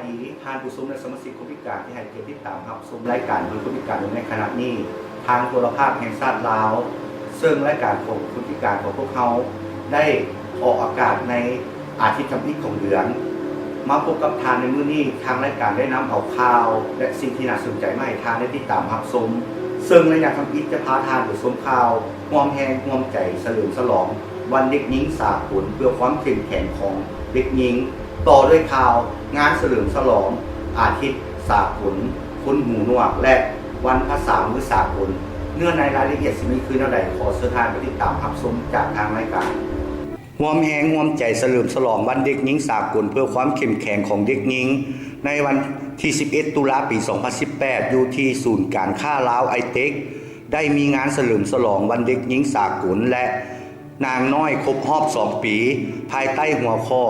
ດີ ທ່ານຜູ້ຊົມ ແລະ ສະມາຊິກຄົນພິການທີ່ໃຫ້ກຽດຕິດຕາມຮັບຊົມລາຍການເພື່ອຄົນພິການໃນຂະນະນີ້ ທາງໂທລະພາບແຫ່ງຊາດລາວ, ເຊິ່ງລາຍການຂອງຄົນພິການຂອງພວກເຮົາໄດ້ອອກອາກາດໃນອາທິດທຳອິດຂອງເດືອນ. ມາພົບກັບທ່ານໃນມື້ນີ້, ທາງລາຍການໄດ້ນຳເອົາຂ່າວ ແລະ ສິ່ງທີ່ໜ້າສົນໃຈມາໃຫ້ທ່ານໄດ້ຕິດຕາມຮັບຊົມ, ເຊິ່ງໄລຍະທຳອິດຈະພາທ່ານໄປຊົມຂ່າວ ຮ່ວມແຮງຮ່ວມໃຈສະເຫຼີມສະຫຼອງວັນເດັກຍິງສາກົນ ເພື່ອຄວາມເຂັ້ມແຂງຂອງເດັກຍິງ, ຕໍ່ດ້ວຍຂ່າວງານສະເຫຼີມສະຫຼອງອາທິດສາກົນຄົນຫູໜວກ ແລະ ວັນພາສາມືສາກົນ. ເນື້ອໃນລາຍລະອຽດຊິມີຄືແນວໃດ, ຂໍເຊີນທ່ານໄປຕິດຕາມຮັບຊົມຈາກທາງລາຍການ. ຮ່ວມແຮງຮ່ວມໃຈສະເຫຼີມສະຫຼອງວັນເດັກຍິງສາກົນ ເພື່ອຄວາມເຂັ້ມແຂງຂອງເດັກຍິງ ໃນວັນທີສິບເອັດ ຕຸລາ ປີສອງພັນສິບແປດ ຢູ່ທີ່ສູນການຄ້າລາວໄອເຕັກ ໄດ້ມີງານສະເຫຼີມສະຫຼອງວັນເດັກຍິງສາກົນ ແລະ ນາງນ້ອຍຄົບຮອບສອງປີ ພາຍໃຕ້ຫົວຂໍ້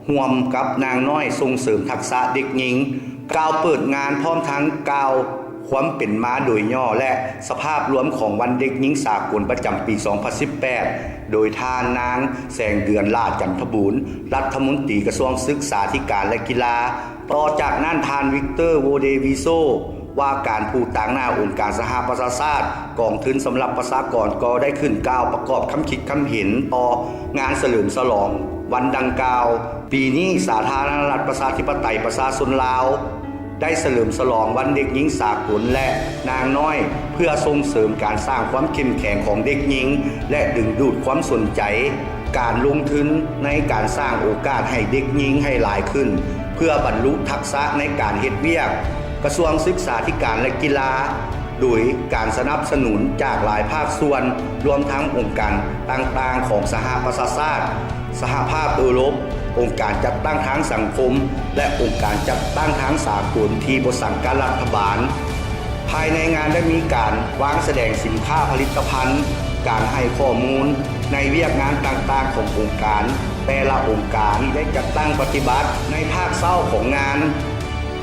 ຮ່ວມກັບນາງນ້ອຍສົ່ງເສີມທັກສະເດັກຍິງ. ກ່າວເປີດງານພ້ອມທັງກ່າວຄວາມເປັນມາໂດຍຫຍໍ້ ແລະ ສະພາບລວມຂອງວັນເດັກຍິງສາກົນປະຈຳປີສອງພັນສິບແປດ ໂດຍທ່ານນາງ ແສງເດືອນ ຫຼ້າຈັນທະບູນ ລັດຖະມົນຕີກະຊວງສຶກສາທິການ ແລະ ກິລາ. ຕໍ່ຈາກນັ້ນ ທ່ານ ວິກເຕີ ໂວເດວີໂຊ ວ່າການຜູ້ຕາງໜ້າອົງການສະຫະປະຊາຊາດ ກອງທຶນສຳລັບປະຊາກອນ ກໍໄດ້ຂຶ້ນກ່າວປະກອບຄຳຄິດຄຳເຫັນຕໍ່ງານສະເຫຼີມສະຫຼອງວັນດັ່ງກ່າວ. ປີນີ້ ສາທາລະນະລັດປະຊາທິປະໄຕປະຊາຊົນລາວ ໄດ້ສະເຫຼີມສະຫຼອງວັນເດັກຍິງສາກົນ ແລະ ນາງນ້ອຍ ເພື່ອສົ່ງເສີມການສ້າງຄວາມເຂັ້ມແຂງຂອງເດັກຍິງ ແລະ ດຶງດູດຄວາມສົນໃຈ ການລົງທຶນໃນການສ້າງໂອກາດໃຫ້ເດັກຍິງໃຫ້ຫຼາຍຂຶ້ນ ເພື່ອບັນລຸທັກສະໃນການເຮັດວຽກ. ກະຊວງສຶກສາທິການ ແລະ ກິລາ ໂດຍການສະໜັບສະໜູນຈາກຫຼາຍພາກສ່ວນ ລວມທັງອົງການຕ່າງໆຂອງສະຫະປະຊາຊາດ, ສະຫະພາບເອີຣົບ, ອົງການຈັດຕັ້ງທາງສັງຄົມ ແລະ ອົງການຈັດຕັ້ງທາງສາກົນທີ່ບໍ່ສັງກັດລັດຖະບານ. ພາຍໃນງານໄດ້ມີການວາງສະແດງສິນຄ້າຜະລິດຕະພັນ, ການໃຫ້ຂໍ້ມູນໃນວຽກງານຕ່າງໆຂອງອົງການແຕ່ລະອົງການທີ່ໄດ້ຈັດຕັ້ງປະຕິບັດ. ໃນພາກເຊົ້າຂອງງານ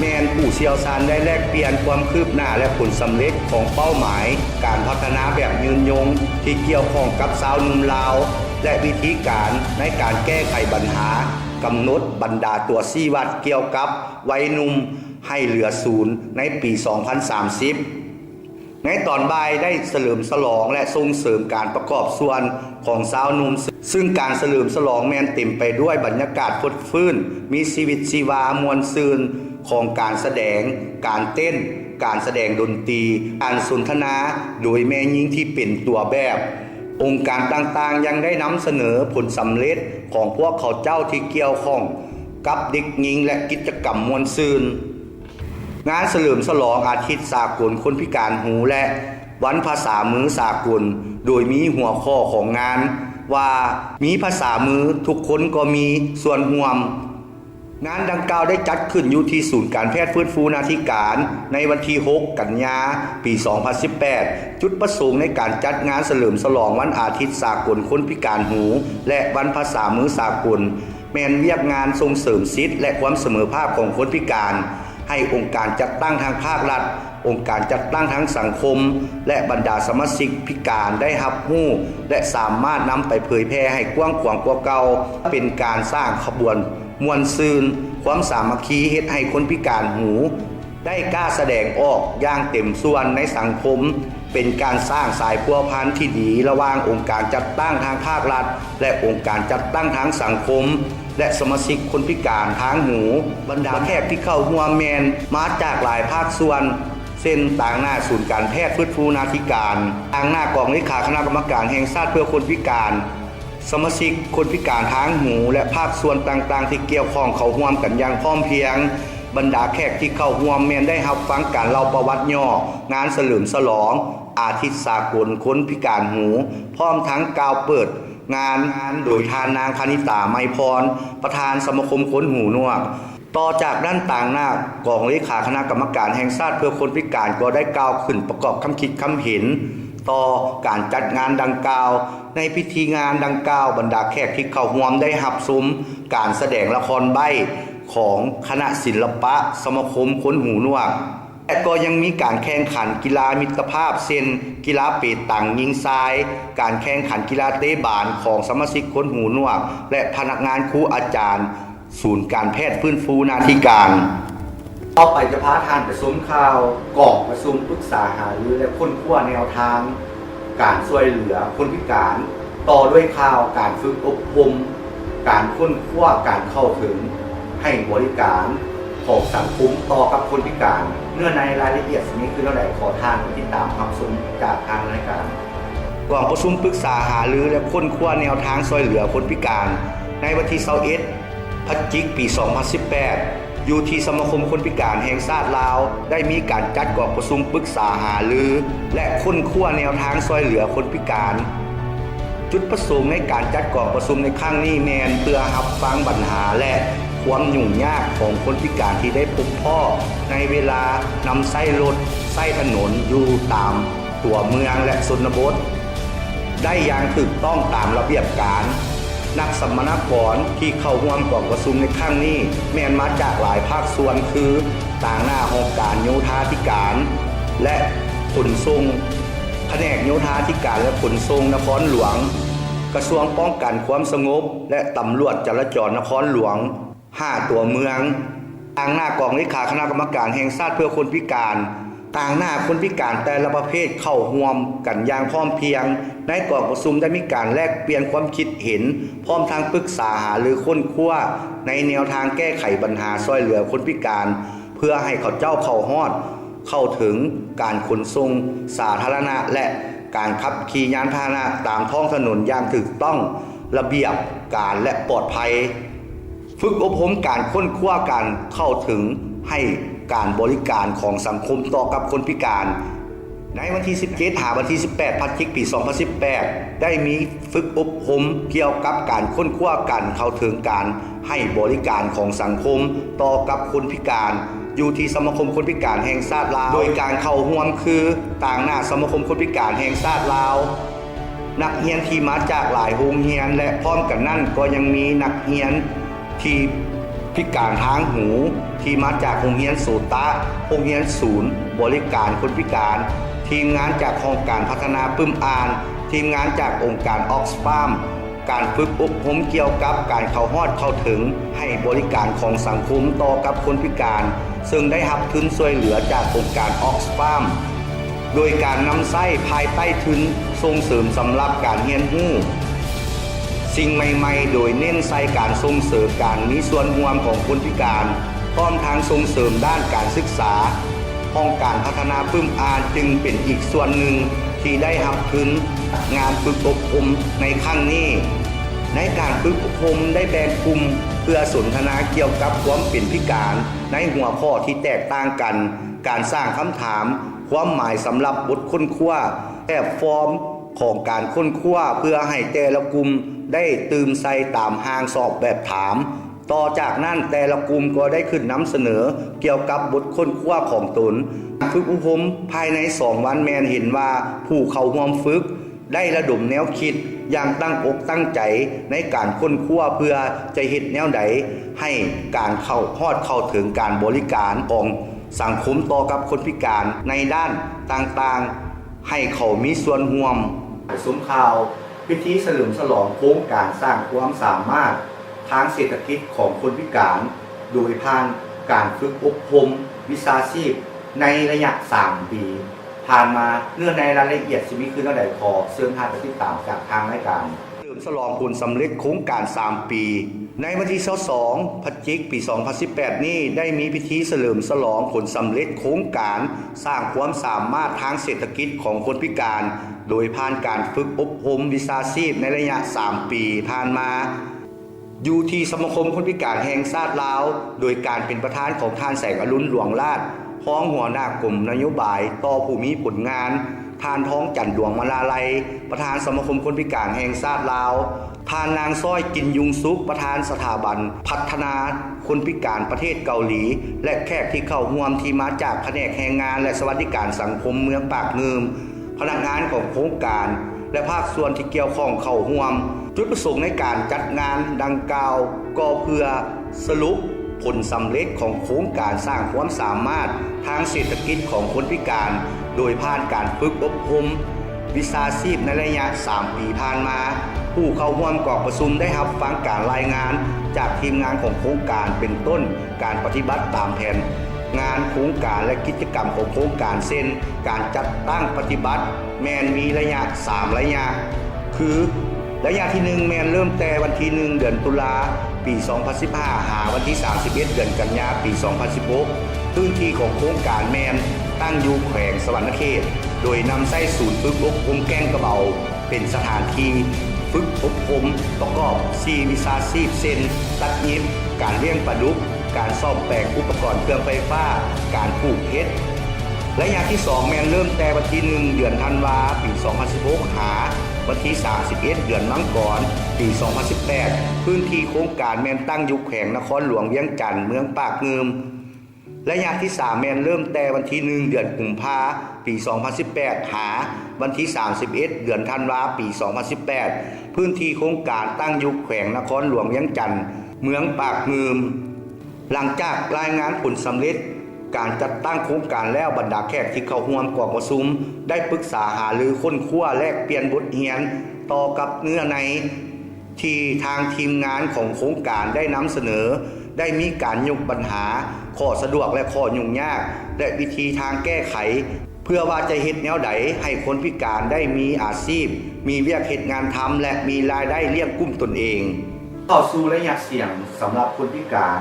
ແມ່ນຜູ້ຊ່ຽວຊານໄດ້ແລກປ່ຽນຄວາມຄືບໜ້າ ແລະ ຜົນສຳເລັດຂອງເປົ້າໝາຍການພັດທະນາແບບຍືນຍົງທີ່ກ່ຽວຂ້ອງກັບຊາວໜຸ່ມລາວ ແລະ ວິທີການໃນການແກ້ໄຂບັນຫາ, ກຳນົດບັນດາຕົວຊີ້ວັດກ່ຽວກັບໄວໜຸ່ມໃຫ້ເຫຼືອສູນໃນປີສອງພັນສາມສິບ. ໃນຕອນບ່າຍໄດ້ສະເຫຼີມສະຫຼອງ ແລະ ສົ່ງເສີມການປະກອບສ່ວນຂອງຊາວໜຸ່ມ, ຊຶ່ງການສະເຫຼີມສະຫຼອງແມ່ນເຕັມໄປດ້ວຍບັນຍາກາດຟົດຟື້ນ, ມີຊີວິດຊີວາ, ມ່ວນຊື່ນຂອງການສະແດງ, ການເຕັ້ນ, ການສະແດງດົນຕີ, ການສົນທະນາໂດຍແມ່ຍິງທີ່ເປັນຕົວແບບ. ອົງການຕ່າງໆຍັງໄດ້ນຳສະເໜີຜົນສຳເລັດຂອງພວກເຂົາເຈົ້າທີ່ກ່ຽວຂ້ອງກັບເດັກຍິງ ແລະ ກິດຈະກຳມ່ວນຊື່ນ. ງານສະເຫຼີມສະຫຼອງອາທິດສາກົນຄົນພິການຫູ ແລະ ວັນພາສາມືສາກົນ ໂດຍມີຫົວຂໍ້ຂອງງານວ່າ ມີພາສາມື ທຸກຄົນກໍມີສ່ວນຮ່ວມ. ງານດັ່ງກ່າວໄດ້ຈັດຂຶ້ນຢູ່ທີ່ສູນການແພດຟື້ນຟູນາທິການ ໃນວັນທີຫົກ ກັນຍາ ປີສອງພັນສິບແປດ. ຈຸດປະສົງໃນການຈັດງານສະເຫຼີມສະຫຼອງວັນອາທິດສາກົນຄົນພິການຫູ ແລະ ວັນພາສາມືສາກົນ ແມ່ນວຽກງານສົ່ງເສີມສິດ ແລະ ຄວາມສະເໝີພາບຂອງຄົນພິການ ໃຫ້ອົງການຈັດຕັ້ງທາງພາກລັດ, ອົງການຈັດຕັ້ງທາງສັງຄົມ ແລະ ບັນດາສະມາຊິກພິການໄດ້ຮັບຮູ້ ແລະ ສາມາດນຳໄປເຜີຍແຜ່ໃຫ້ກວ້າງຂວາງກວ່າເກົ່າ, ເປັນການສ້າງຂະບວນມ່ວນຊື່ນ, ຄວາມສາມັກຄີ, ເຮັດໃຫ້ຄົນພິການຫູ ໄດ້ກ້າສະແດງອອກຢ່າງເຕັມສ່ວນໃນສັງຄົມ, ເປັນການສ້າງສາຍພົວພັນທີ່ດີລະຫວ່າງອົງການຈັດຕັ້ງທາງພາກລັດ ແລະ ອົງການຈັດຕັ້ງທາງສັງຄົມ ແລະ ສະມາຊິກຄົນພິການທາງຫູ. ບັນດາແຂກທີ່ເຂົ້າຮ່ວມແມ່ນມາຈາກຫຼາຍພາກສ່ວນ ເຊັ່ນ ຕາງໜ້າສູນການແພດຟື້ນຟູນາທິການ, ຕາງໜ້າກອງເລຂາຄະນະກຳມະການແຫ່ງຊາດເພື່ອຄົນພິການ, ສະມາຊິກຄົນພິການທາງຫູ ແລະ ພາກສ່ວນຕ່າງໆທີ່ກ່ຽວຂ້ອງເຂົ້າຮ່ວມກັນຢ່າງພ້ອມພຽງ. ບັນດາແຂກທີ່ເຂົ້າຮ່ວມແມ່ນໄດ້ຮັບຟັງການເລົ່າປະຫວັດຫຍໍ້ງານສະເຫຼີມສະຫຼອງອາທິດສາກົນຄົນພິການຫູ ພ້ອມທັງກ່າວເປີດງານໂດຍທ່ານນາງ ພະນິຕາ ໄມພອນ ປະທານສະມາຄົມຄົນຫູໜວກ. ຕໍ່ຈາກນັ້ນ ຕາງໜ້າກອງເລຂາຄະນະກຳມະການແຫ່ງຊາດເພື່ອຄົນພິການ ກໍໄດ້ກ່າວຂຶ້ນປະກອບຄຳຄິດຄຳເຫັນຕໍ່ການຈັດງານດັ່ງກ່າວ. ໃນພິທີງານດັ່ງກ່າວ, ບັນດາແຂກທີ່ເຂົ້າຮ່ວມໄດ້ຮັບຊົມການສະແດງລະຄອນໃບ້ຂອງຄະນະສິລະປະສະມາຄົມຄົນຫູໜວກ ແລະ ກໍຍັງມີການແຂ່ງຂັນກິລາມິດຕະພາບ ເຊັ່ນ ກິລາເປຕັງຍິງຊາຍ, ການແຂ່ງຂັນກິລາເຕະບານຂອງສະມາຊິກຄົນຫູໜວກ ແລະ ພະນັກງານຄູອາຈານ ສູນການແພດຟື້ນຟູນາທິການ. ຕໍ່ໄປຈະພາທ່ານໄປຊົມຂ່າວກອງປະຊຸມປຶກສາຫາລື ແລະ ຄົ້ນຄວ້າແນວທາງການຊ່ວຍເຫຼືອຄົນພິການ, ຕໍ່ດ້ວຍຂ່າວການຝຶກອົບຮົມ, ການຄົ້ນຄວ້າ, ການເຂົ້າເຖິງໃຫ້ບໍລິການຂອງສັງຄົມຕໍ່ກັບຄົນພິການ. ເນື້ອໃນລາຍລະອຽດຊິມີຄືແນວໃດ, ຂໍທ່ານຕິດຕາມຮັບຊົມຈາກທາງລາຍການ. ກອງປະຊຸມປຶກສາຫາລື ແລະ ຄົ້ນຄວ້າແນວທາງຊ່ວຍເຫຼືອຄົນພິການ ໃນວັນທີຊາວເອັດ ພະຈິກ ປີສອງພັນສິບແປດ ຢູ່ທີ່ສະມາຄົມຄົນພິການແຫ່ງຊາດລາວ ໄດ້ມີການຈັດກອງປະຊຸມປຶກສາຫາລື ແລະ ຄົ້ນຄວ້າແນວທາງຊ່ວຍເຫຼືອຄົນພິການ. ຈຸດປະສົງໃນການຈັດກອງປະຊຸມໃນຄັ້ງນີ້ແມ່ນເພື່ອຮັບຟັງບັນຫາ ແລະ ຄວາມຫຍຸ້ງຍາກຂອງຄົນພິການທີ່ໄດ້ພົບພໍ້ໃນເວລານຳໃຊ້ລົດໃຊ້ຖະໜົນຢູ່ຕາມ ຕົວເມືອງ ແລະ ຊົນນະບົດ ໄດ້ຢ່າງຖືກຕ້ອງຕາມລະບຽບການ. ນັກສຳມະນາກອນທີ່ເຂົ້າຮ່ວມກອງປະຊຸມໃນຄັ້ງນີ້ ແມ່ນມາຈາກຫຼາຍພາກສ່ວນ ຄື ຕາງໜ້າຫ້ອງການໂຍທາທິການ ແລະ ຂົນສົ່ງ, ພະແນກໂຍທາທິການ ແລະ ຂົນສົ່ງນະຄອນຫຼວງ, ກະຊວງປ້ອງກັນຄວາມສະຫງົບ ແລະ ຕຳຫຼວດຈະລາຈອນນະຄອນຫຼວງ, ຫ້າ ຕົວເມືອງ, ຕາງໜ້າກອງເລຂາຄະນະກຳມະການແຫ່ງຊາດເພື່ອຄົນພິການ, ຕາງໜ້າຄົນພິການແຕ່ລະປະເພດເຂົ້າຮ່ວມກັນຢ່າງພ້ອມພຽງ. ໃນກອງປະຊຸມໄດ້ມີການແລກປ່ຽນຄວາມຄິດເຫັນ ພ້ອມທັງປຶກສາຫາລືຄົ້ນຄວ້າໃນແນວທາງແກ້ໄຂບັນຫາຊ່ວຍເຫຼືອຄົນພິການ ເພື່ອໃຫ້ເຂົາເຈົ້າເຂົ້າຮອດ ເຂົ້າເຖິງການຂົນສົ່ງສາທາລະນະ ແລະ ການຂັບຂີ່ຍານພາຫະນະຕາມທ້ອງຖະໜົນຢ່າງຖືກຕ້ອງ, ລະບຽບການ ແລະ ປອດໄພ. ຝຶກອົບຮົມການຄົ້ນຄວ້າການເຂົ້າເຖິງໃຫ້ການບໍລິການຂອງສັງຄົມຕໍ່ກັບຄົນພິການ. ໃນວັນທີສິບເຈັດ ຫາ ວັນທີສິບແປດ ພະຈິກ ປີສອງພັນສິບແປດ ໄດ້ມີຝຶກອົບຮົມກ່ຽວກັບການຄົ້ນຄວ້າການເຂົ້າເຖິງການໃຫ້ບໍລິການຂອງສັງຄົມຕໍ່ກັບຄົນພິການ ຢູ່ທີ່ສະມາຄົມຄົນພິການແຫ່ງຊາດລາວ ໂດຍການເຂົ້າຮ່ວມຄື ຕາງໜ້າສະມາຄົມຄົນພິການແຫ່ງຊາດລາວ, ນັກຮຽນທີ່ມາຈາກຫຼາຍໂຮງຮຽນ ແລະ ພ້ອມກັນນັ້ນກໍຍັງມີນັກຮຽນທີ່ພິການທາງຫູ ທີ່ມາຈາກໂຮງຮຽນໂສຕະ, ໂຮງຮຽນສູນບໍລິການຄົນພິການ, ທີມງານຈາກຫ້ອງການພັດທະນາປຶ້ມອ່ານ, ທີມງານຈາກອົງການອອກສະຟາມ, ການຝຶກອົບຮົມກ່ຽວກັບການເຂົ້າຮອດເຂົ້າເຖິງໃຫ້ບໍລິການຂອງສັງຄົມຕໍ່ກັບຄົນພິການ, ເຊິ່ງໄດ້ຮັບທຶນຊ່ວຍເຫຼືອຈາກອົງການອອກສະຟາມ ໂດຍການນຳໃຊ້ພາຍໃຕ້ທຶນສົ່ງເສີມສຳລັບການຮຽນຮູ້ສິ່ງໃໝ່ໆ ໂດຍເນັ້ນໃສ່ການສົ່ງເສີມການມີສ່ວນຮ່ວມຂອງຄົນພິການ, ພ້ອມທັງສົ່ງເສີມດ້ານການສຶກສາ. ຫ້ອງການພັດທະນາປຶ້ມອ່ານຈຶ່ງເປັນອີກສ່ວນໜຶ່ງທີ່ໄດ້ຮັບທຶນງານຝຶກອົບຮົມໃນຄັ້ງນີ້. ໃນການຝຶກອົບຮົມໄດ້ແບ່ງກຸ່ມເພື່ອສົນທະນາກ່ຽວກັບຄວາມເປັນພິການໃນຫົວຂໍ້ທີ່ແຕກຕ່າງກັນ, ການສ້າງຄຳຖາມ, ຄວາມໝາຍສຳລັບບົດຄົ້ນຄວ້າ, ແບບຟອມຂອງການຄົ້ນຄວ້າ ເພື່ອໃຫ້ແຕ່ລະກຸ່ມໄດ້ຕື່ມໃສ່ຕາມຮ່າງສອບແບບຖາມ. ຕໍ່ຈາກນັ້ນແຕ່ລະກຸ່ມກໍໄດ້ຂຶ້ນນຳສະເໜີກ່ຽວກັບບົດຄົ້ນຄວ້າຂອງຕົນ. ການຝຶກອົບຮົມພາຍໃນສອງວັນແມ່ນເຫັນວ່າຜູ້ເຂົ້າຮ່ວມຝຶກໄດ້ລະດົມແນວຄິດຢ່າງຕັ້ງອົກຕັ້ງໃຈໃນການຄົ້ນຄວ້າເພື່ອຈະເຮັດແນວໃດໃຫ້ການເຂົ້າຮອດເຂົ້າເຖິງການບໍລິການຂອງສັງຄົມຕໍ່ກັບຄົນພິການໃນດ້ານຕ່າງໆ ໃຫ້ເຂົາມີສ່ວນຮ່ວມ. ປະຊຸມຂ່າວ ພິທີສະເຫຼີມສະຫຼອງໂຄງການສ້າງຄວາມສາມາດທາງເສດຖະກິດຂອງຄົນພິການ ໂດຍຜ່ານການຝຶກອົບຮົມວິຊາຊີບໃນໄລຍະສາມປີຜ່ານມາ. ເນື້ອໃນລາຍລະອຽດຊິມີຄືແນວໃດ ຂໍເຊີນທ່ານໄປຕິດຕາມຈາກທາງລາຍການ. ສະເຫຼີມສະຫຼອງຜົນສຳເລັດໂຄງການສາມປີ. ໃນວັນທີຊາວສອງ ພະຈິກ ປີສອງພັນສິບແປດນີ້ ໄດ້ມີພິທີສະເຫຼີມສະຫຼອງຜົນສຳເລັດໂຄງການສ້າງຄວາມສາມາດທາງເສດຖະກິດຂອງຄົນພິການ ໂດຍຜ່ານການຝຶກອົບຮົມວິຊາຊີບໃນໄລຍະສາມປີຜ່ານມາ ຢູ່ທີ່ສະມາຄົມຄົນພິການແຫ່ງຊາດລາວ ໂດຍການເປັນປະທານຂອງທ່ານ ແສງອະລຸນ ຫຼວງລາດ ຮອງຫົວໜ້າກົມນະໂຍບາຍຕໍ່ຜູ້ມີຜົນງານ, ທ່ານ ທອງຈັນ ດວງມະລາໄລ ປະທານສະມາຄົມຄົນພິການແຫ່ງຊາດລາວ, ທ່ານ ນາງ ຊ້ອຍ ກິນຍຸງສຸກ ປະທານສະຖາບັນພັດທະນາຄົນພິການປະເທດເກົາຫຼີ ແລະ ແຂກທີ່ເຂົ້າຮ່ວມທີ່ມາຈາກພະແນກແຮງງານ ແລະ ສະຫວັດດີການສັງຄົມເມືອງປາກງື່ມ, ພະນັກງານຂອງໂຄງການ ແລະ ພາກສ່ວນທີ່ກ່ຽວຂ້ອງເຂົ້າຮ່ວມ. ຈຸດປະສົງໃນການຈັດງານດັ່ງກ່າວກໍເພື່ອສະຫຼຸບ ຜົນສຳເລັດຂອງໂຄງການສ້າງຄວາມສາມາດທາງເສດຖະກິດຂອງຄົນພິການ ໂດຍຜ່ານການຝຶກອົບຮົມວິຊາຊີບໃນໄລຍະສາມປີຜ່ານມາ. ຜູ້ເຂົ້າຮ່ວມກອງປະຊຸມໄດ້ຮັບຟັງການລາຍງານຈາກທີມງານຂອງໂຄງການ ເປັນຕົ້ນການປະຕິບັດຕາມແຜນ ງານໂຄງການ ແລະ ກິດຈະກຳຂອງໂຄງການ ເຊັ່ນ ການຈັດຕັ້ງປະຕິບັດ ແມ່ນມີໄລຍະສາມໄລຍະ ຄື ໄລຍະທີໜຶ່ງ ແມ່ນເລີ່ມແຕ່ວັນທີໜຶ່ງ ເດືອນຕຸລາ ປີສອງພັນສິບຫ້າ ຫາວັນທີສາມສິບເອັດ ເດືອນກັນຍາ ປີສອງພັນສິບຫົກ. ພື້ນທີ່ຂອງໂຄງການແມ່ນຕັ້ງຢູ່ແຂວງສະຫວັນນະເຂດ ໂດຍນຳໃຊ້ສູນຝຶກອົບຮົມແກ້ງກະເບົາ ເປັນສະຖານທີ່ຝຶກອົບຮົມປະກອບສີ່ວິຊາຊີບ ເຊັ່ນ ຕັດຫຍິບ, ການລ້ຽງປາດຸກ, ການສ້ອມແປງອຸປະກອນເຄື່ອງໄຟຟ້າ, ການປູກເຫັດ. ໄລຍະທີສອງ ແມ່ນເລີ່ມແຕ່ວັນທີໜຶ່ງ ເດືອນທັນວາ ປີສອງພັນສິບຫົກ ຫາວັນທີສາມສິບເອັດ ເດືອນມັງກອນ ປີສອງພັນສິບແປດ. ພື້ນທີ່ໂຄງການແມ່ນຕັ້ງຢູ່ແຂວງນະຄອນຫຼວງວຽງຈັນ ເມືອງປາກງື່ມ. ໄລຍະທີສາມ ແມ່ນເລີ່ມແຕ່ວັນທີໜຶ່ງ ເດືອນກຸມພາ ປີສອງພັນສິບແປດ ຫາວັນທີສາມສິບເອັດ ເດືອນທັນວາ ປີສອງພັນສິບແປດ. ພື້ນທີ່ໂຄງການຕັ້ງຢູ່ແຂວງນະຄອນຫຼວງວຽງຈັນ ເມືອງປາກງື່ມ. ຫຼັງຈາກລາຍງານຜົນສຳເລັດການຈັດຕັ້ງໂຄງການແລ້ວ, ບັນດາແຂກທີ່ເຂົ້າຮ່ວມກອງປະຊຸມໄດ້ປຶກສາຫາລື, ຄົ້ນຄວ້າ, ແລກປ່ຽນບົດຮຽນຕໍ່ກັບເນື້ອໃນ ທີ່ທາງທີມງານຂອງໂຄງການໄດ້ນຳສະເໜີ, ໄດ້ມີການຍົກບັນຫາ, ຂໍ້ສະດວກ ແລະ ຂໍ້ຫຍຸ້ງຍາກ ແລະ ວິທີທາງແກ້ໄຂ ເພື່ອວ່າຈະເຮັດແນວໃດໃຫ້ຄົນພິການໄດ້ມີອາຊີບ, ມີວຽກເຮັດງານທຳ ແລະ ມີລາຍໄດ້ລ້ຽງກຸ້ມຕົນເອງ. ເຂົ້າສູ່ໄລຍະສ່ຽງສຳລັບຄົນພິການ.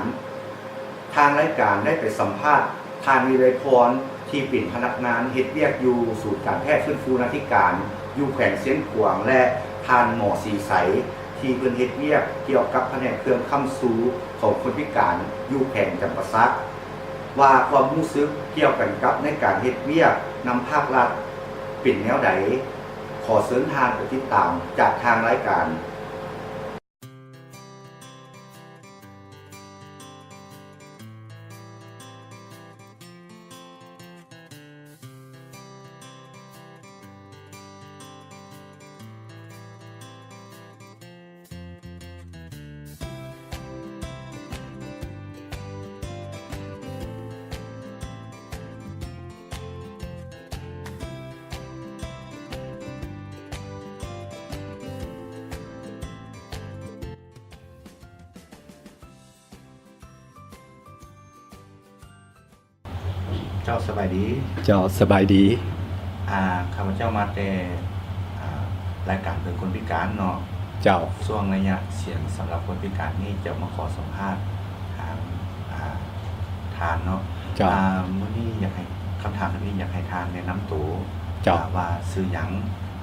ທາງລາຍການໄດ້ໄປສຳພາດທ່ານ ວິໄລພອນ ທີ່ເປັນພະນັກງານເຮັດວຽກຢູ່ສູນການແພດຟື້ນຟູນາທິການ ຢູ່ແຂວງຊຽງຂວາງ ແລະ ທ່ານໝໍ ສີໄສ ທີ່ເພິ່ນເຮັດວຽກກ່ຽວກັບພະແນກເຄື່ອງຄ້ຳຊູຂອງຄົນພິການຢູ່ແຂວງຈຳປາສັກ ວ່າຄວາມຮູ້ສຶກກ່ຽວກັນກັບໃນການເຮັດວຽກນຳພາກລັດເປັນແນວໃດ. ຂໍເຊີນທ່ານໄປຕິດຕາມຈາກທາງລາຍການ. ເຈົ້າ ສະບາຍດີ. ເຈົ້າ ສະບາຍດີ. ອາ ຂ້າພະເຈົ້າມາແຕ່ ອາ ລາຍການເພື່ອຄົນພິການເນາະ. ເຈົ້າ. ຊ່ວງໄລຍະສຽງສຳລັບຄົນພິການນີ້ ຈະມາຂໍສຳພາດທາງ ອາ ທ່ານເນາະ. ເຈົ້າ. ອາ ມື້ນີ້ຢາກໃຫ້ ຄຳຖາມນີ້ ຢາກໃຫ້ທ່ານແນະນຳໂຕ. ເຈົ້າ. ອາ ວ່າຊື່ຫຍັງ,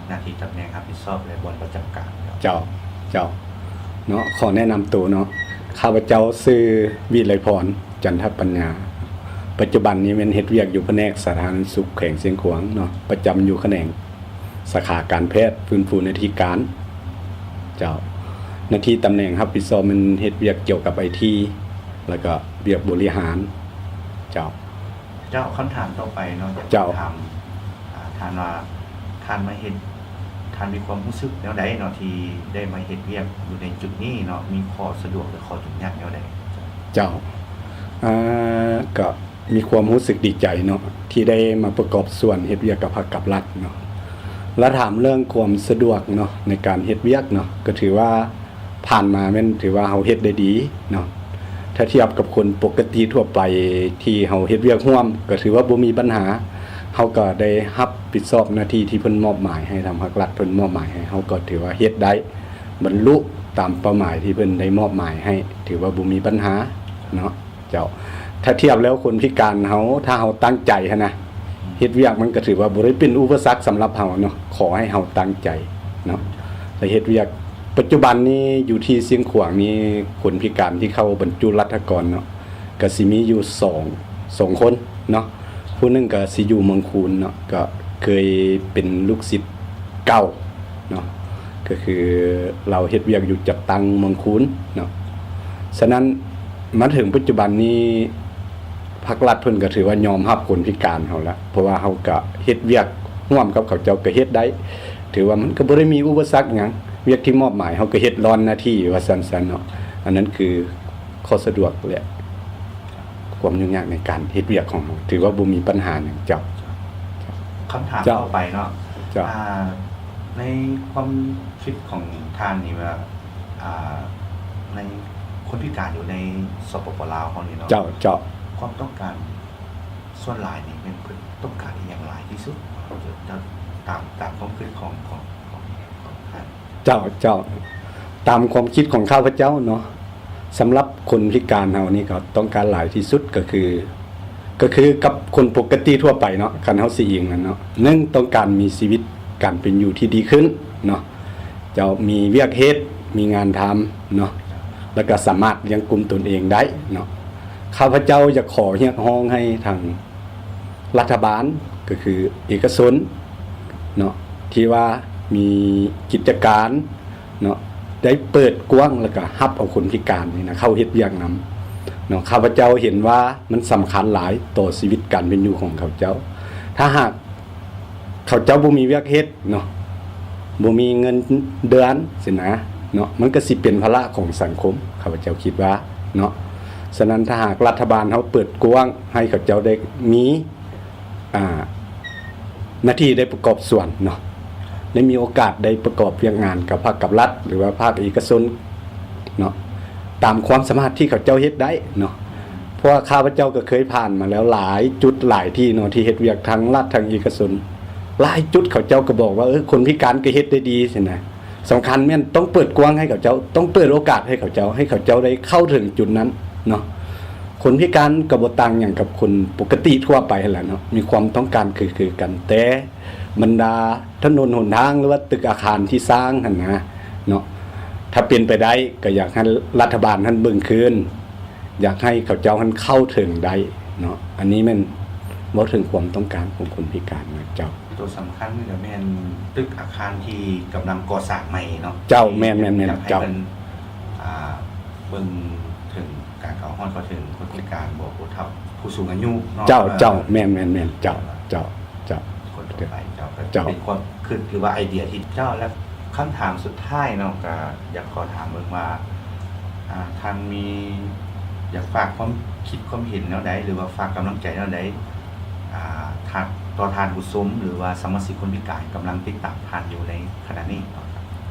ໜ້າທີ່ຕຳແໜ່ງຮັບຜິດຊອບ ແລະ ບ່ອນປະຈຳການ. ເຈົ້າ ເຈົ້າ ເນາະ ຂໍແນະນຳໂຕເນາະ. ຂ້າພະເຈົ້າຊື່ ວິໄລພອນ ຈັນທະປັນຍາ, ປັດຈຸບັນນີ້ແມ່ນເຮັດວຽກຢູ່ພະແນກສາທາລະນະສຸກແຂວງຊຽງຂວາງເນາະ, ປະຈຳຢູ່ຂະແໜງສາຂາການແພດຟື້ນຟູນາທິການ. ເຈົ້າ. ໜ້າທີ່ຕຳແໜ່ງຮັບຜິດຊອບແມ່ນເຮັດວຽກກ່ຽວກັບໄອທີ ແລ້ວກໍວຽກບໍລິຫານ. ເຈົ້າ. ເຈົ້າ ຄຳຖາມຕໍ່ໄປເນາະ ຢາກ ເຈົ້າ ຖາມ ອາ ທ່ານວ່າ ທ່ານມາເຮັດ ທ່ານມີຄວາມຮູ້ສຶກແນວໃດເນາະ ທີ່ໄດ້ມາເຮັດວຽກຢູ່ໃນຈຸດນີ້ເນາະ ມີຂໍ້ສະດວກ ຫຼື ຂໍ້ຫຍຸ້ງຍາກແນວໃດ? ເຈົ້າ. ອາ ກໍມີຄວາມຮູ້ສຶກດີໃຈເນາະ ທີ່ໄດ້ມາປະກອບສ່ວນເຮັດວຽກກັບພັກກັບລັດເນາະ. ແລະ ຖາມເລື່ອງຄວາມສະດວກເນາະ ໃນການເຮັດວຽກເນາະ ກໍຖືວ່າ ຜ່ານມາແມ່ນຖືວ່າເຮົາເຮັດໄດ້ດີເນາະ. ຖ້າທຽບກັບຄົນປົກກະຕິທົ່ວໄປທີ່ເຮົາເຮັດວຽກຮ່ວມ ກໍຖືວ່າບໍ່ມີບັນຫາ. ເຮົາກໍໄດ້ຮັບຜິດຊອບໜ້າທີ່ທີ່ເພິ່ນມອບໝາຍໃຫ້, ທາງພາກລັດເພິ່ນມອບໝາຍໃຫ້, ເຮົາກໍຖືວ່າເຮັດໄດ້ ບັນລຸຕາມເປົ້າໝາຍທີ່ເພິ່ນໄດ້ມອບໝາຍໃຫ້, ຖືວ່າບໍ່ມີບັນຫາເນາະ. ເຈົ້າ. ຖ້າທຽບແລ້ວຄົນພິການເຮົາ ຖ້າເຮົາຕັ້ງໃຈຫັ້ນນະ ເຮັດວຽກມັນກໍຖືວ່າບໍ່ໄດ້ເປັນອຸປະສັກສຳລັບເຮົາເນາະ, ຂໍໃຫ້ເຮົາຕັ້ງໃຈເນາະ ແລະ ເຮັດວຽກ. ປັດຈຸບັນນີ້ຢູ່ທີ່ຊຽງຂວາງນີ້ ຄົນພິການທີ່ເຂົ້າບັນຈຸລັດຖະກອນເນາະ ກໍຊິມີຢູ່ສອງ ສອງຄົນເນາະ. ຜູ້ໜຶ່ງກໍຊິຢູ່ເມືອງຄູນເນາະ, ກໍເຄີຍເປັນລູກສິດເກົ່າເນາະ, ກໍຄືລາວເຮັດວຽກຢູ່ຈັດຕັ້ງເມືອງຄູນເນາະ. ສະນັ້ນ ມາເຖິງປັດຈຸບັນນີ້ ພາກລັດເພິ່ນກໍຖືວ່າຍອມຮັບຄົນພິການເຮົາລະ, ເພາະວ່າເຮົາກໍເຮັດວຽກຮ່ວມກັບເຂົາເຈົ້າກໍເຮັດໄດ້, ຖືວ່າມັນກໍບໍ່ໄດ້ມີອຸປະສັກຫຍັງ. ວຽກທີ່ມອບໝາຍເຮົາກໍເຮັດລ້ອນໜ້າທີ່ວ່າຊັ້ນໆເນາະ. ອັນນັ້ນຄື ຂໍ້ສະດວກ ແລະ ຄວາມຫຍຸ້ງຍາກໃນການເຮັດວຽກຂອງເຮົາ ຖືວ່າບໍ່ມີບັນຫາຫຍັງ. ເຈົ້າ. ຄຳຖາມ ເຈົ້າ ຕໍ່ໄປເນາະ. ເຈົ້າ. ອາ ໃນຄວາມຄິດຂອງທ່ານນີ້ວ່າ ອາ ໃນຄົນພິການຢູ່ໃນ ສປປ ລາວ ເຮົານີ້ເນາະ. ເຈົ້າ ເຈົ້າ. ຄວາມຕ້ອງການ ສ່ວນຫຼາຍນີ້ແມ່ນເພິ່ນຕ້ອງການອີ່ຫຍັງຫຼາຍທີ່ສຸດ? ເຈົ້າ ຕາມ ຕາມຄວາມຄິດຂອງ ຂອງ ຂອງ ຂອງທ່ານ. ເຈົ້າ ເຈົ້າ ຕາມຄວາມຄິດຂອງຂ້າພະເຈົ້າເນາະ, ສຳລັບຄົນພິການເຮົານີ້ກໍຕ້ອງການຫຼາຍທີ່ສຸດກໍຄື ກໍຄືກັບຄົນປົກກະຕິທົ່ວໄປເນາະ, ຄັນເຮົາຊິອີງນັ້ນເນາະ, ໜຶ່ງ ຕ້ອງການມີຊີວິດການເປັນຢູ່ທີ່ດີຂຶ້ນເນາະ, ເຈົ້າມີວຽກເຮັດ ມີງານທຳເນາະ ແລ້ວກໍສາມາດລ້ຽງກຸ້ມຕົນເອງໄດ້ເນາະ. ຂ້າພະເຈົ້າຢາກຂໍຮຽກຮ້ອງໃຫ້ທາງລັດຖະບານ ກໍຄືເອກະຊົນເນາະ ທີ່ວ່າມີກິດຈະການເນາະ ໄດ້ເປີດກວ້າງ ແລ້ວກໍຮັບເອົາຄົນພິການນີ້ນະ ເຂົ້າເຮັດວຽກນຳເນາະ. ຂ້າພະເຈົ້າເຫັນວ່າມັນສຳຄັນຫຼາຍຕໍ່ຊີວິດການເປັນຢູ່ຂອງເຂົາເຈົ້າ. ຖ້າຫາກ ເຂົາເຈົ້າບໍ່ມີວຽກເຮັດເນາະ, ບໍ່ມີເງິນເດືອນຊີ້ນະເນາະ, ມັນກໍຊິເປັນພາລະຂອງສັງຄົມ, ຂ້າພະເຈົ້າຄິດວ່າເນາະ. ສະນັ້ນ ຖ້າຫາກລັດຖະບານເຮົາເປີດກວ້າງໃຫ້ເຂົາເຈົ້າໄດ້ມີ ອ່າ ໜ້າທີ່ໄດ້ປະກອບສ່ວນເນາະ, ໄດ້ມີໂອກາດໄດ້ປະກອບວຽກງານກັບພາກກັບລັດ ຫຼືວ່າພາກເອກະຊົນເນາະ, ຕາມຄວາມສາມາດທີ່ເຂົາເຈົ້າເຮັດໄດ້ເນາະ. ເພາະວ່າຂ້າພະເຈົ້າກໍເຄີຍຜ່ານມາແລ້ວຫຼາຍຈຸດຫຼາຍທີ່ເນາະ ທີ່ເຮັດວຽກທັງລັດທັງເອກະຊົນ. ຫຼາຍຈຸດເຂົາເຈົ້າກໍບອກວ່າ ເອີ ຄົນພິການກໍເຮັດໄດ້ດີຊີ້ນະ. ສຳຄັນແມ່ນຕ້ອງເປີດກວ້າງໃຫ້ເຂົາເຈົ້າ, ຕ້ອງເປີດໂອກາດໃຫ້ເຂົາເຈົ້າ, ໃຫ້ເຂົາເຈົ້າໄດ້ເຂົ້າເຖິງຈຸດນັ້ນເນາະ. ຄົນພິການກໍບໍ່ຕ່າງຫຍັງກັບຄົນປົກກະຕິທົ່ວໄປຫັ້ນແຫຼະເນາະ, ມີຄວາມຕ້ອງການຄືໆກັນ, ແຕ່ບັນດາຖະໜົນຫົນທາງ ຫຼືວ່າຕຶກອາຄານທີ່ສ້າງຫັ້ນນະເນາະ, ຖ້າເປັນໄປໄດ້ກໍຢາກໃຫ້ລັດຖະບານຫັ້ນເບິ່ງຄືນ. ຢາກໃຫ້ເຂົາເຈົ້າຫັ້ນເຂົ້າເຖິງໄດ້ເນາະ. ອັນນີ້ແມ່ນເວົ້າເຖິງຄວາມຕ້ອງການຂອງຄົນພິການນະເຈົ້າ. ໂຕສຳຄັນກໍແມ່ນຕຶກອາຄານທີ່ກຳລັງກໍ່ສ້າງໃໝ່ເນາະ. ເຈົ້າ ແມ່ນໆໆ ຢາກໃຫ້ ເຈົ້າ ເພິ່ນ ອ່າ ເບິ່ງເຖິງການເຂົ້າຮອດເຂົ້າເຖິງຄົນພິການ ບໍ່ ຜູ້ເຖົ້າ ຜູ້ສູງອາຍຸເນາະ. ເຈົ້າ ເຈົ້າ ແມ່ນໆໆ ເຈົ້າ ເຈົ້າ ເຈົ້າ ຄົນທົ່ວໄປເຈົ້າ ກໍ ເຈົ້າ ເປັນຄວາມຄິດ ຫຼືວ່າໄອເດຍທີ່ ເຈົ້າ ແລະ ຄຳຖາມສຸດທ້າຍເນາະ ກໍຢາກຂໍຖາມເບິ່ງວ່າ ອ່າ ທ່ານມີ ຢາກຝາກຄວາມຄິດຄວາມເຫັນແນວໃດ ຫຼືວ່າຝາກກຳລັງໃຈແນວໃດ ອ່າ ທ່ານ ຕໍ່ທ່ານຜູ້ຊົມ ຫຼືວ່າສະມາຊິກຄົນພິການກຳລັງຕິດຕາມທ່ານຢູ່ໃນຂະນະນີ້ເນາະ?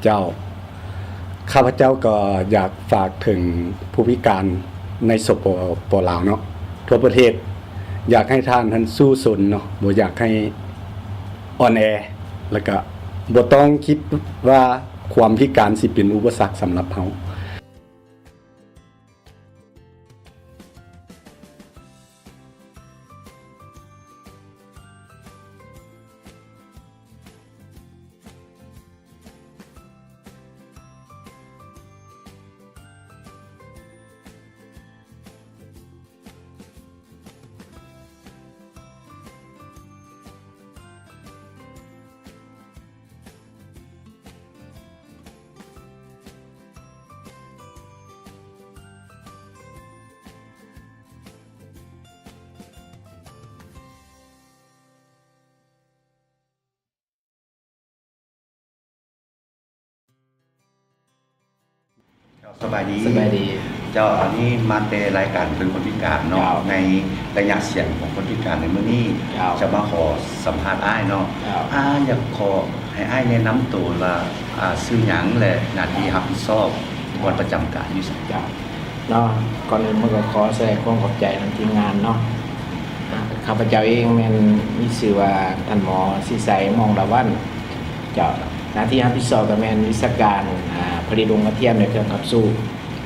ເຈົ້າ ຂ້າພະເຈົ້າກໍຢາກຝາກເຖິງຜູ້ພິການໃນ ສປປ ລາວເນາະ ທົ່ວປະເທດ, ຢາກໃຫ້ທ່ານຫັ້ນສູ້ຊົນເນາະ, ບໍ່ຢາກໃຫ້ອ່ອນແອ ແລ້ວກະບໍ່ຕ້ອງຄິດວ່າຄວາມພິການຊິເປັນອຸປະສັກສຳລັບເຮົາ. ເຈົ້າ ສະບາຍດີ. ສະບາຍດີ. ເຈົ້າ ອັນນີ້ມາແຕ່ລາຍການເພື່ອນຄົນພິການເນາະ. ເຈົ້າ. ໃນໄລຍະສຽງຂອງຄົນພິການໃນມື້ນີ້ ເຈົ້າ ຈະມາຂໍສຳພາດອ້າຍເນາະ. ເຈົ້າ. ອາ ຢາກຂໍໃຫ້ອ້າຍແນະນຳໂຕວ່າ ອາ ຊື່ຫຍັງ ແລະ ໜ້າທີ່ຮັບຜິດຊອບ ບ່ອນປະຈຳການຢູ່ໃສ? ເຈົ້າ. ເນາະ ກ່ອນອື່ນໝົດກໍຂໍສະແດງຄວາມຂອບໃຈນຳທີມງານເນາະ. ຂ້າພະເຈົ້າເອງແມ່ນມີຊື່ວ່າທ່ານໝໍ ສີໄຊ ມອງດາວັນ ເຈົ້າ. ໜ້າທີ່ຮັບຜິດຊອບກໍແມ່ນວິຊາການ ອາ ຜະລິດໂຮງກະທຽມ ແລະ ເຄື່ອງຂັບສູບ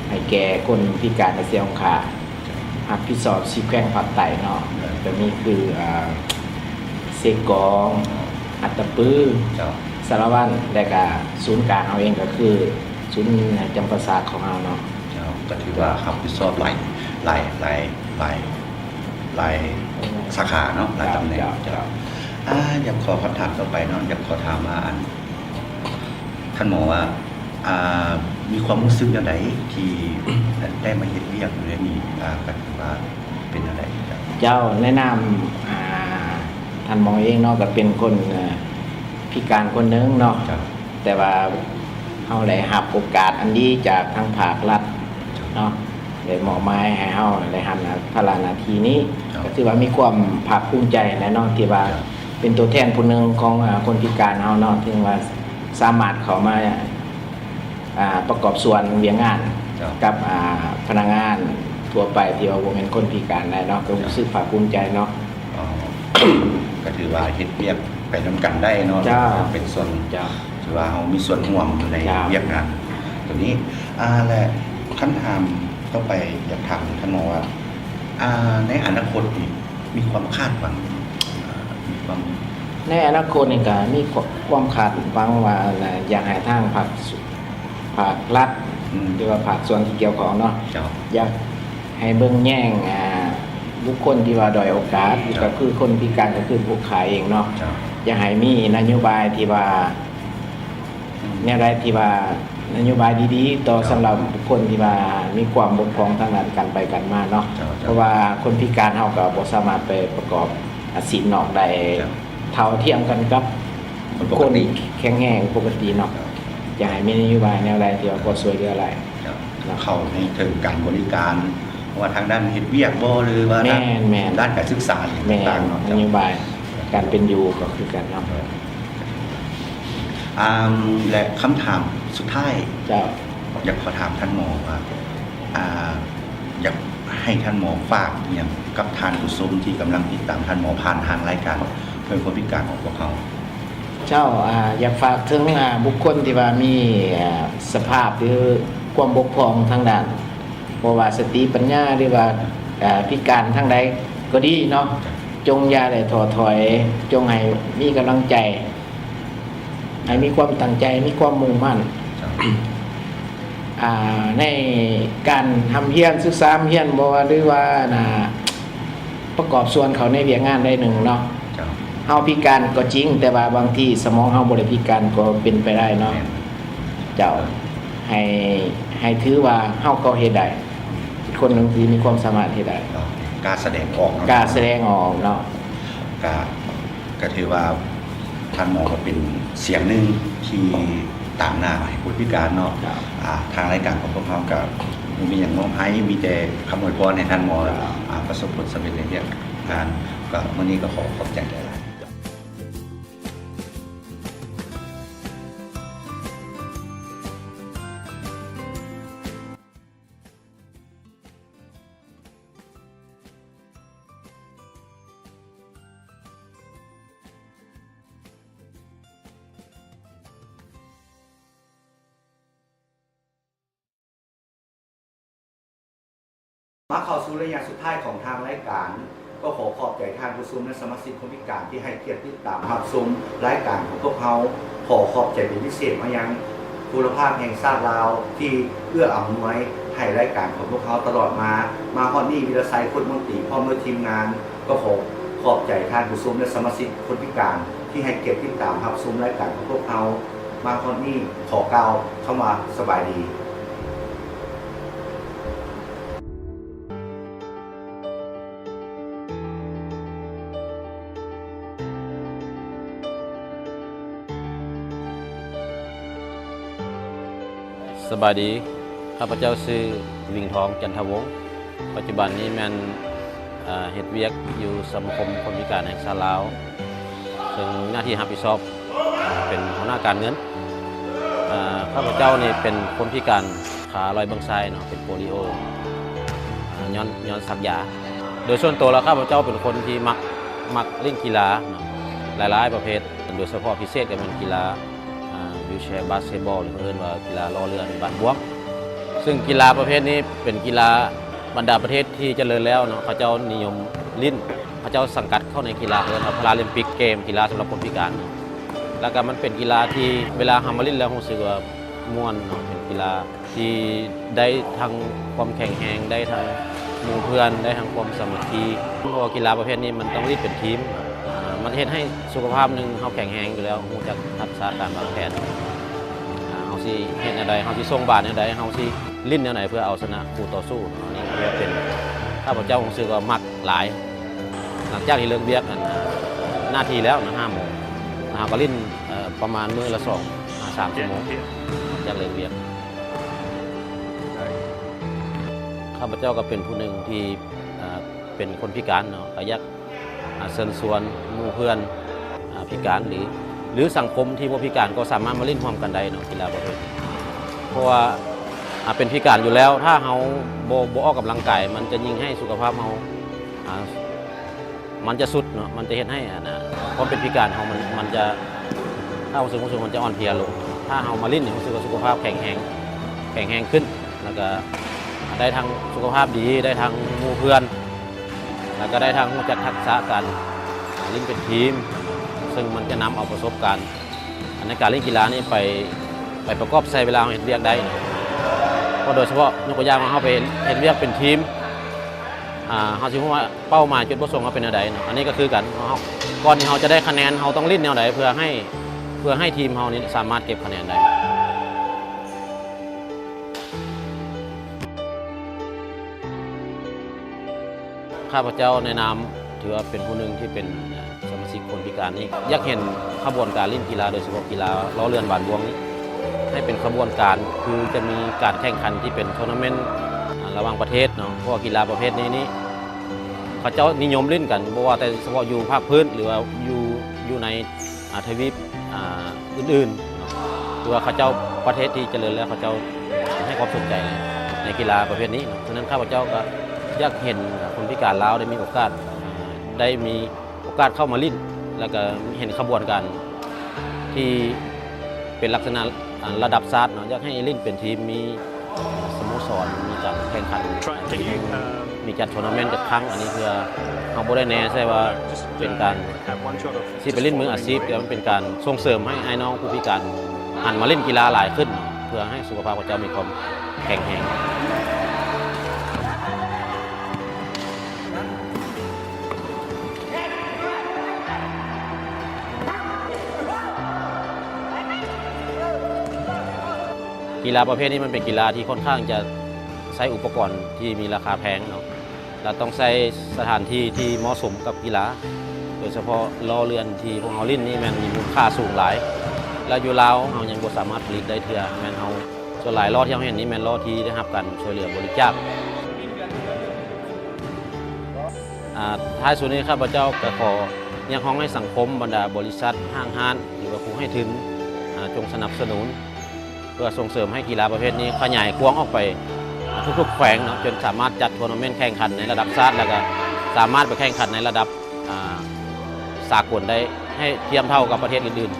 ໃຫ້ແກ່ຄົນພິການ ແລະ ເສຍຫອງຂາ, ຮັບຜິດຊອບສີ່ແຂວງພາກໃຕ້ເນາະ, ກໍມີຄື ອາ ເຊກອງ, ອັດຕະປື, ເຈົ້າ. ສາລະວັນ ແລະ ກະສູນກາງເຮົາເອງກໍຄືສູນຈຳປາສັກຂອງເຮົາເນາະ. ເຈົ້າ ກໍຖືວ່າຮັບຜິດຊອບຫຼາຍ ຫຼາຍ ຫຼາຍ ຫຼາຍ ຫຼາຍສາຂາເນາະ ຫຼາຍຕຳແໜ່ງ. ເຈົ້າ ເຈົ້າ ເຈົ້າ. ອາ ຢາກຂໍຄຳຖາມຕໍ່ໄປເນາະ, ຢາກຂໍຖາມວ່າ ອັນ ທ່ານໝໍວ່າ ອາ ມີຄວາມຮູ້ສຶກແນວໃດທີ່ ໄດ້ມາເຮັດວຽກຢູ່ໃນນີ້? ອາ ກໍຖືວ່າເປັນແນວໃດ? ເຈົ້າ ໃນນາມ ອາ ທ່ານໝໍເອງເນາະ ກໍເປັນຄົນ ອາ ພິການຄົນໜຶ່ງເນາະ. ເຈົ້າ. ແຕ່ວ່າເຮົາໄດ້ຮັບໂອກາດອັນດີຈາກທາງພາກລັດເນາະ ໄດ້ມອບໝາຍໃຫ້ເຮົາໄດ້ຮັບພາລະໜ້າທີ່ນີ້. ເຈົ້າ. ກໍຖືວ່າມີຄວາມພາກພູມໃຈແຫຼະເນາະ ທີ່ວ່າ ເຈົ້າ ເປັນຕົວແທນຜູ້ໜຶ່ງຂອງ ອາ ຄົນພິການເຮົາເນາະ, ເຖິງວ່າສາມາດເຂົ້າມາ ອາ ປະກອບສ່ວນວຽກງານ ເຈົ້າ ກັບ ອາ ພະນັກງານທົ່ວໄປທີ່ວ່າບໍ່ແມ່ນຄົນພິການໄດ້ເນາະ, ກໍ ເຈົ້າ ຮູ້ສຶກພາກພູມໃຈເນາະ. ອໍ ກໍຖືວ່າເຮັດວຽກໄປນຳກັນໄດ້ເນາະ ເຈົ້າ ເປັນສ່ວນ ເຈົ້າ ຖືວ່າເຮົາມີສ່ວນຮ່ວມຢູ່ໃນ ເຈົ້າ ວຽກງານຕົວນີ້. ອ່າ ແລະ ຄຳຖາມຕໍ່ໄປ ຢາກຖາມທ່ານໝໍວ່າ ອ່າ ໃນອະນາຄົດນີ້ມີຄວາມຄາດຫວັງ ອ່າ ມີຄວາມ ໃນອະນາຄົດນີ້ກໍມີຄວາມຄາດຫວັງວ່າ ຢາກໃຫ້ທາງພາກ ພາກລັດ ອືມ ຫຼືວ່າພາກສ່ວນທີ່ກ່ຽວຂ້ອງເນາະ ເຈົ້າ ຢາກໃຫ້ເບິ່ງແຍງ ອ່າ ບຸກຄົນທີ່ວ່າດ້ອຍໂອກາດ ເຈົ້າ ກໍຄືຄົນພິການ ກໍຄືພວກຂ້າເອງເນາະ ເຈົ້າ ຢາກໃຫ້ມີນະໂຍບາຍທີ່ວ່າ ອືມ ແນວໃດທີ່ວ່ານະໂຍບາຍດີໆ ຕໍ່ ເຈົ້າ ສຳລັບບຸກຄົນທີ່ວ່າມີຄວາມບົກຜ່ອງທາງດ້ານການໄປການມາເນາະ ເຈົ້າ ເຈົ້າ ເພາະວ່າຄົນພິການເຮົາກໍບໍ່ສາມາດໄປປະກອບອາຊີບນອກໄດ້ ເຈົ້າ ເທົ່າທຽມກັນກັບ ຄົນປົກກະຕິ ຄົນແຂງແຮງປົກກະຕິເນາະ ເຈົ້າ ຢາກໃຫ້ມີນະໂຍບາຍແນວໃດທີ່ວ່າພໍຊ່ວຍເຫຼືອໄດ້ ເຈົ້າ ເນາະ ເຂົ້າໃນເຖິງການບໍລິການ ບໍ່ວ່າທາງດ້ານເຮັດວຽກບໍ່ ຫຼືວ່າ ແມ່ນໆ ດ້ານການສຶກສາ ແມ່ນ ຕ່າງໆເນາະ ນະໂຍບາຍການເປັນຢູ່ກໍຄືກັນເນາະ ເຈົ້າ ອ່າ ແລະ ຄຳຖາມສຸດທ້າຍ ເຈົ້າ ຢາກຂໍຖາມທ່ານໝໍວ່າ ອ່າ ຢາກໃຫ້ທ່ານໝໍຝາກອີ່ຫຍັງກັບທ່ານຜູ້ຊົມທີ່ກຳລັງຕິດຕາມທ່ານໝໍຜ່ານທາງລາຍການເພື່ອຄົນພິການຂອງພວກເຮົາ? ເຈົ້າ ອ່າ ຢາກຝາກເຖິງ ອ່າ ບຸກຄົນທີ່ວ່າມີ ອ່າ ສະພາບ ຫຼື ຄວາມບົກຜ່ອງທາງດ້ານ ບໍ່ວ່າສະຕິປັນຍາ ຫຼືວ່າ ອ່າ ພິການທາງໃດກໍດີເນາະ ຈົ່ງຢ່າໄດ້ທໍ້ຖອຍ ຈົ່ງໃຫ້ມີກຳລັງໃຈ ໃຫ້ມີຄວາມຕັ້ງໃຈ ມີຄວາມມຸ່ງໝັ້ນ ເຈົ້າ ອ່າ ໃນການຮ່ຳຮຽນ ສຶກສາຮຽນບໍ່ ຫຼືວ່າ ອ່າ ປະກອບສ່ວນເຂົ້າໃນວຽກງານໃດໜຶ່ງເນາະ ເຈົ້າ ເຮົາພິການກໍຈິງ ແຕ່ວ່າບາງທີສະໝອງເຮົາບໍ່ໄດ້ພິການກໍເປັນໄປໄດ້ເນາະ ແມ່ນ ເຈົ້າ ໃຫ້ ໃຫ້ຖືວ່າເຮົາກໍເຮັດໄດ້ ຄົນໜຶ່ງທີ່ມີຄວາມສາມາດເຮັດໄດ້ ເຈົ້າ ກ້າສະແດງອອກເນາະ ກ້າສະແດງອອກເນາະ ກໍ ກໍຖືວ່າທ່ານໝໍກໍເປັນສຽງໜຶ່ງທີ່ຕາມໜ້າໃຫ້ຄົນພິການເນາະ ເຈົ້າ ອ່າ ທາງລາຍການຂອງພວກເຮົາກໍບໍ່ມີຫຍັງມອບໃຫ້ ມີແຕ່ຄຳອວຍພອນໃຫ້ທ່ານໝໍ ເຈົ້າ ອ່າ ປະສົບຜົນສຳເລັດໃນວຽກງານ ກໍມື້ນີ້ກໍຂໍຂອບໃຈຫຼາຍໆ. ມາເຂົ້າສູ່ໄລຍະສຸດທ້າຍຂອງທາງລາຍການ, ກໍຂໍຂອບໃຈທ່ານຜູ້ຊົມ ແລະ ສະມາຊິກຄົນພິການທີ່ໃຫ້ກຽດຕິດຕາມຮັບຊົມລາຍການຂອງພວກເຮົາ. ຂໍຂອບໃຈເປັນພິເສດມາຍັງໂທລະພາບແຫ່ງຊາດລາວ ທີ່ເອື້ອອຳນວຍໃຫ້ລາຍການຂອງພວກເຮົາຕະຫຼອດມາ. ມາຮອດນີ້ ວິລະໄຊ ໂຄດມົນຕີ ພ້ອມດ້ວຍທີມງານ ກໍຂໍຂອບໃຈທ່ານຜູ້ຊົມ ແລະ ສະມາຊິກຄົນພິການທີ່ໃຫ້ກຽດຕິດຕາມຮັບຊົມລາຍການຂອງພວກເຮົາ. ມາຮອດນີ້ ຂໍກ່າວຄຳວ່າສະບາຍດີ. ສະບາຍດີ, ຂ້າພະເຈົ້າຊື່ ວິງທອງ ຈັນທະວົງ, ປັດຈຸບັນນີ້ແມ່ນ ເຮັດວຽກຢູ່ສະມາຄົມຄົນພິການແຫ່ງຊາດລາວ ເຊິ່ງໜ້າທີ່ຮັບຜິດຊອບ ເປັນຫົວໜ້າການເງິນ. ເອີ ຂ້າພະເຈົ້ານີ້ເປັນຄົນພິການຂາລອຍເບື້ອງຊ້າຍເນາະ, ເປັນໂປລີໂອ ເອີ ຍ້ອນ ຍ້ອນສັກຢາ. ໂດຍສ່ວນໂຕແລ້ວ ຂ້າພະເຈົ້າເປັນຄົນທີ່ມັກ ມັກຫຼິ້ນກິລາເນາະ ຫຼາຍໆປະເພດ, ໂດຍສະເພາະພິເສດກໍແມ່ນກິລາ ອ່າ ວີວແຊ ບາສເກັດບອລ ຫຼືເພິ່ນເອີ້ນວ່າກິລາລໍ້ເລື່ອນບາດບວມ. ເຊິ່ງກິລາປະເພດນີ້ເປັນກິລາບັນດາປະເທດທີ່ຈະເລີນແລ້ວເນາະ ເຂົາເຈົ້ານິຍົມຫຼິ້ນ, ເຂົາເຈົ້າສັງກັດເຂົ້າໃນກິລາ ເອີ້ນວ່າພາຣາລິມປິກເກມ ກິລາສຳລັບຄົນພິການ. ແລ້ວກໍມັນເປັນກິລາທີ່ເວລາເຮົາມາຫຼິ້ນແລ້ວຮູ້ສຶກວ່າມ່ວນເນາະ, ເປັນກິລາທີ່ໄດ້ທັງຄວາມແຂງແຮງ, ໄດ້ທັງ ໝູ່ເພື່ອນ ໄດ້ທັງຄວາມສາມັກຄີ ເພາະວ່າກິລາປະເພດນີ້ມັນຕ້ອງຫຼິ້ນເປັນທີມ. ອ່າ ມັນເຮັດໃຫ້ສຸຂະພາບໜຶ່ງ ເຮົາແຂງແຮງຢູ່ແລ້ວ, ຮູ້ຈັກທັກສະການວາງແຜນ ອ່າ ເຮົາຊິເຮັດແນວໃດ, ເຮົາຊິສົ່ງບານແນວໃດ, ເຮົາຊິຫຼິ້ນແນວໃດເພື່ອເອົາຊະນະຄູ່ຕໍ່ສູ້. ອັນນີ້ກໍເປັນ ຂ້າພະເຈົ້າຮູ້ສຶກວ່າມັກຫຼາຍ. ຫຼັງຈາກທີ່ເລີກວຽກ ອັນ ໜ້າທີ່ແລ້ວນະ ຫ້າໂມງ ເຮົາກໍຫຼິ້ນ ເອີ ປະມານມື້ລະສອງຫາສາມຊົ່ວໂມງ ຫຼັງຈາກເລີກວຽກ. ຂ້າພະເຈົ້າກໍເປັນຜູ້ໜຶ່ງທີ່ ອ່າ ເປັນຄົນພິການເນາະ, ກໍຢາກ ອ່າ ເຊີນຊວນໝູ່ເພື່ອນ ອ່າ ພິການ ຫຼື ຫຼືສັງຄົມທີ່ບໍ່ພິການກໍສາມາດມາຫຼິ້ນຮ່ວມກັນໄດ້ເນາະ ກິລາປະເພດນີ້. ເພາະວ່າ ອ່າ ເປັນພິການຢູ່ແລ້ວ ຖ້າເຮົາບໍ່ ບໍ່ອອກກຳລັງກາຍ ມັນຈະຍິ່ງໃຫ້ສຸຂະພາບເຮົາ ອ່າ ມັນຈະຊຸດເນາະ ມັນຈະເຮັດໃຫ້ອັນນ່າ ຄວາມເປັນພິການເຮົາ ມັນ ມັນຈະ ເຮົາຮູ້ສຶກ ຮູ້ສຶກມັນຈະອ່ອນເພຍລົງ. ຖ້າເຮົາມາຫຼິ້ນນີ້ ຮູ້ສຶກວ່າສຸຂະພາບແຂງແຮງ ແຂງແຮງຂຶ້ນ ແລ້ວກະໄດ້ທັງສຸຂະພາບດີ ໄດ້ທັງໝູ່ເພື່ອນ ແລ້ວກະໄດ້ທັງຮູ້ຈັກທັກສະການຫຼິ້ນເປັນທີມ ເຊິ່ງມັນຈະນຳເອົາປະສົບການ ໃນການຫຼິ້ນກິລານີ້ໄປ ໄປປະກອບໃສ່ເວລາເຮົາເຮັດວຽກໄດ້. ເພາະໂດຍສະເພາະຍົກຕົວຢ່າງວ່າເຮົາໄປເຮັດ ເຮັດວຽກເປັນທີມ ອ່າ ເຮົາຊິຮູ້ວ່າເປົ້າໝາຍຈຸດປະສົງເຮົາເປັນແນວໃດເນາະ. ອັນນີ້ກໍຄືກັນ ເຮົາ ເຮົາ ກ່ອນທີ່ເຮົາຈະໄດ້ຄະແນນ ເຮົາຕ້ອງຫຼິ້ນແນວໃດ ເພື່ອໃຫ້ ເພື່ອໃຫ້ທີມເຮົານີ້ສາມາດເກັບຄະແນນໄດ້. ຂ້າພະເຈົ້າໃນນາມ ຖືວ່າເປັນຜູ້ໜຶ່ງທີ່ເປັນສະມາຊິກຄົນພິການນີ້ ຢາກເຫັນຂະບວນການຫຼິ້ນກິລາ ໂດຍສະເພາະກິລາລໍ້ເລື່ອນບານບ່ວງນີ້ ໃຫ້ເປັນຂະບວນການ ຄືຈະມີການແຂ່ງຂັນທີ່ເປັນໂທນາເມັນ ອາ ລະຫວ່າງປະເທດເນາະ. ເພາະວ່າກິລາປະເພດນີ້ນີ້ ເຂົາເຈົ້ານິຍົມຫຼິ້ນກັນ ບໍ່ວ່າແຕ່ສະເພາະຢູ່ພາກພື້ນ ຫຼືວ່າຢູ່ ຢູ່ໃນ ອາ ທະວີບ ອາ ອື່ນໆເນາະ ຫຼືວ່າເຂົາເຈົ້າ ປະເທດທີ່ຈະເລີນແລ້ວ ເຂົາເຈົ້າໃຫ້ຄວາມສົນໃຈໃນກິລາປະເພດນີ້ເນາະ. ສະນັ້ນ ຂ້າພະເຈົ້າກໍຢາກເຫັນຄົນພິການລາວໄດ້ມີໂອກາດ ອາ ໄດ້ມີໂອກາດເຂົ້າມາຫຼິ້ນ ແລ້ວກໍເຫັນຂະບວນການທີ່ເປັນລັກສະນະ ອາ ລະດັບຊາດເນາະ. ຢາກໃຫ້ຫຼິ້ນເປັນທີມ ມີ ສະໂມສອນ ມີການແຂ່ງຂັນ ມີຈັດໂທນາເມັນຈັກຄັ້ງ. ອັນນີ້ເພື່ອເຮົາບໍ່ໄດ້ແນໃສ່ວ່າເປັນການຊິໄປຫຼິ້ນມືອາຊີບ, ແຕ່ມັນເປັນການສົ່ງເສີມໃຫ້ອ້າຍນ້ອງຜູ້ພິການຫັນມາຫຼິ້ນກິລາຫຼາຍຂຶ້ນ ເພື່ອໃຫ້ສຸຂະພາບເຂົາເຈົ້າມີຄວາມແຂງແຮງ. ກິລາປະເພດນີ້ມັນເປັນກິລາທີ່ຄ່ອນຂ້າງຈະໃຊ້ອຸປະກອນທີ່ມີລາຄາແພງເນາະ ແລະ ຕ້ອງໃຊ້ສະຖານທີ່ທີ່ເໝາະສົມກັບກິລາ, ໂດຍສະເພາະລໍ້ເລື່ອນທີ່ພວກເຮົາຫຼິ້ນນີ້ແມ່ນມີມູນຄ່າສູງຫຼາຍ ແລະ ຢູ່ລາວເຮົາຍັງບໍ່ສາມາດຜະລິດໄດ້ເທື່ອ. ແມ່ນເຮົາ ສ່ວນຫຼາຍລໍ້ທີ່ເຮົາເຫັນນີ້ແມ່ນລໍ້ທີ່ໄດ້ຮັບການຊ່ວຍເຫຼືອບໍລິຈາກ. ອາ ທ້າຍສຸດນີ້ ຂ້າພະເຈົ້າກໍຂໍຮຽກຮ້ອງໃຫ້ສັງຄົມ, ບັນດາບໍລິສັດ, ຫ້າງຮ້ານ ຫຼືວ່າຜູ້ໃຫ້ທຶນ, ອາ ຈົ່ງສະໜັບສະໜູນ ເພື່ອສົ່ງເສີມໃຫ້ກິລາປະເພດນີ້ຂະຫຍາຍກວ້າງອອກໄປ ອາ ທຸກໆແຂວງເນາະ, ຈົນສາມາດຈັດໂທນາເມັນແຂ່ງຂັນໃນລະດັບຊາດ ແລ້ວກໍສາມາດໄປແຂ່ງຂັນໃນລະດັບ ອາ ສາກົນໄດ້ ໃຫ້ທຽບເທົ່າກັບປະເທດອື່ນໆ.